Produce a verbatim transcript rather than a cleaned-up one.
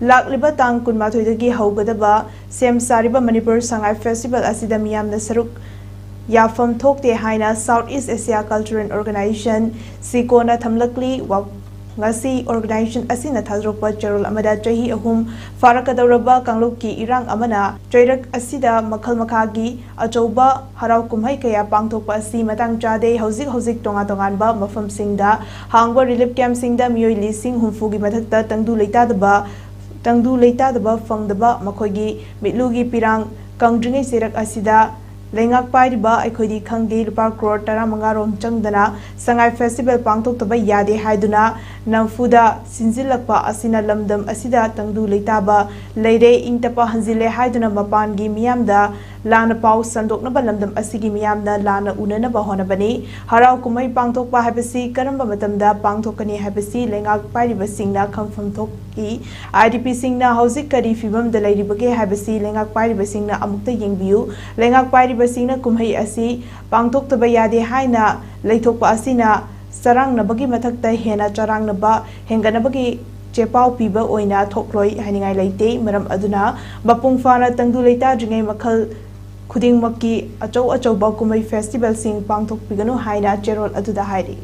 ꯂꯥꯛꯂꯤꯕ ꯇꯥꯡ ꯀꯨꯟꯃꯥꯊꯣꯏꯗꯒꯤ ꯍꯧꯒꯗꯕ ꯁꯦꯝ ꯁꯥꯔꯤꯕ ꯃꯅꯤꯄꯨꯔ ꯁꯉꯥꯏ ꯐꯦꯁꯇꯤꯚꯦꯜ ꯑꯁꯤꯗ ꯃꯤꯌꯥꯝꯅ ꯁꯔꯨꯛ ꯌꯥꯐꯝ ꯊꯣꯛꯇꯦ ꯍꯥꯏꯅ South East Asia Cultural Organization, ꯁꯤꯀꯣꯅ ꯊꯝꯂꯛꯂꯤ꯫ ꯋꯥ-, ꯉꯁꯤ organization ꯑꯁꯤꯅ ꯊꯥꯗꯣꯔꯛꯄ ꯆꯦꯔꯣꯜ ꯑꯃꯗ ꯆꯍꯤ ꯑꯍꯨꯝ ꯐꯥꯔꯛꯀꯗꯧꯔꯕ ꯀꯥꯡꯂꯨꯞꯀꯤ ꯏꯔꯥꯡ ꯑꯃꯅ ꯆꯩꯔꯛ ꯑꯁꯤꯗ ꯃꯈꯜ ꯃꯈꯥꯒꯤ ꯑꯆꯧꯕ ꯍꯔꯥꯎ ꯀꯨꯝꯍꯩ ꯀꯌꯥ ꯄꯥꯡꯊꯣꯛꯄ ꯑꯁꯤ ꯃꯇꯥꯡ ꯆꯥꯗꯦ꯫ ꯍꯧꯖꯤꯛ ꯍꯧꯖꯤꯛ ꯇꯣꯉꯥꯟ ꯇꯣꯉꯥꯟꯕ ꯃꯐꯝꯁꯤꯡꯗ ꯍꯥꯡꯕ relief camp ꯁꯤꯡꯗ ꯃꯤꯑꯣꯏ ꯂꯤꯁꯤꯡ ꯍꯨꯝꯐꯨꯒꯤ ꯃꯊꯛꯇ ꯇꯪꯗꯨ ꯂꯩꯇꯥꯗꯕ, ꯇꯪꯗꯨ ꯂꯩꯇꯥꯗꯕ ꯐꯪꯗꯕ, ꯃꯈꯣꯏꯒꯤ ꯃꯤꯠꯂꯨꯒꯤ ꯄꯤꯔꯥꯡ ꯀꯪꯗ꯭ꯔꯤꯉꯩ ꯆꯩꯔꯛ ꯑꯁꯤꯗ ꯂꯩꯉꯥꯛ ꯄꯥꯏꯔꯤꯕ ꯑꯩꯈꯣꯏꯗꯤ ꯈꯪꯗꯦ, ꯂꯨꯄꯥ ꯀ꯭ꯔꯣꯔ ꯇꯔꯥꯃꯉꯥ ꯔꯣꯝ ꯆꯪꯗꯅ ꯁꯉꯥꯏ ꯐꯦꯁꯇꯤꯚꯦꯜ ꯄꯥꯡꯊꯣꯛꯇꯕ ꯌꯥꯗꯦ ꯍꯥꯏꯗꯨꯅ ꯅꯝꯐꯨꯗ ꯁꯤꯟꯖꯤꯜꯂꯛꯄ ꯑꯁꯤꯅ ꯂꯝꯗꯝ ꯑꯁꯤꯗ ꯇꯪꯗꯨ ꯂꯩꯇꯥꯕ ꯂꯩꯔꯦ, ꯏꯪ ꯇꯞꯄ ꯍꯟꯖꯤꯜꯂꯦ ꯍꯥꯏꯗꯨꯅ ꯃꯄꯥꯟꯒꯤ ꯃꯤꯌꯥꯝꯗ ꯂꯥꯟꯅ ꯄꯥꯎ ꯁꯟꯗꯣꯛꯅꯕ ꯂꯝꯗꯝ ꯑꯁꯤꯒꯤ ꯃꯤꯌꯥꯝꯅ ꯂꯥꯟꯅ ꯎꯅꯅꯕ ꯍꯣꯠꯅꯕꯅꯤ꯫ ꯍꯔꯥꯎ ꯀꯨꯝꯍꯩ ꯄꯥꯡꯊꯣꯛꯄ ꯍꯥꯏꯕꯁꯤ ꯀꯔꯝꯕ ꯃꯇꯝꯗ ꯄꯥꯡꯊꯣꯛꯀꯅꯤ ꯍꯥꯏꯕꯁꯤ ꯂꯩꯉꯥꯛ ꯄꯥꯏꯔꯤꯕꯁꯤꯡꯅ ꯈꯪꯐꯝ ꯊꯣꯛꯏ꯫ IDP ꯁꯤꯡꯅ ꯍꯧꯖꯤꯛ ꯀꯔꯤ ꯐꯤꯕꯝꯗ ꯂꯩꯔꯤꯕꯒꯦ ꯍꯥꯏꯕꯁꯤ ꯂꯩꯉꯥꯛ ꯄꯥꯏꯔꯤꯕꯁꯤꯡꯅ ꯑꯃꯨꯛꯇ ꯌꯦꯡꯕꯤꯌꯨ꯫ ꯂꯩꯉꯥꯛ ꯄꯥꯏꯔꯤꯕꯁꯤꯡꯅ ꯀꯨꯝꯍꯩ ꯑꯁꯤ ꯄꯥꯡꯊꯣꯛꯇꯕ ꯌꯥꯗꯦ ꯍꯥꯏꯅ ꯂꯩꯊꯣꯛꯄ ꯑꯁꯤꯅ ꯆꯔꯥꯡꯅꯕꯒꯤ ꯃꯊꯛꯇ ꯍꯦꯟꯅ ꯆꯔꯥꯡꯅꯕ ꯍꯦꯟꯒꯠꯅꯕꯒꯤ ꯆꯦꯄꯥꯎ ꯄꯤꯕ ꯑꯣꯏꯅ ꯊꯣꯛꯂꯣꯏ ꯍꯥꯏꯅꯤꯡꯉꯥꯏ ꯂꯩꯇꯦ꯫ ꯃꯔꯝ ꯑꯗꯨꯅ ꯃꯄꯨꯡ ꯐꯥꯅ ꯇꯪꯗꯨ ꯂꯩꯇꯥꯗ꯭ꯔꯤꯉꯩ ꯃꯈꯜ ꯈꯨꯗꯤꯡꯃꯛꯀꯤ ꯑꯆꯧ ꯑꯆꯧꯕ ꯀꯨꯝꯍꯩ ꯐꯦꯁꯇꯤꯚꯦꯜꯁꯤꯡ ꯄꯥꯡꯊꯣꯛꯄꯤꯒꯅꯨ ꯍꯥꯏꯅ ꯆꯦꯔꯣꯜ ꯑꯗꯨꯗ ꯍꯥꯏꯔꯤ꯫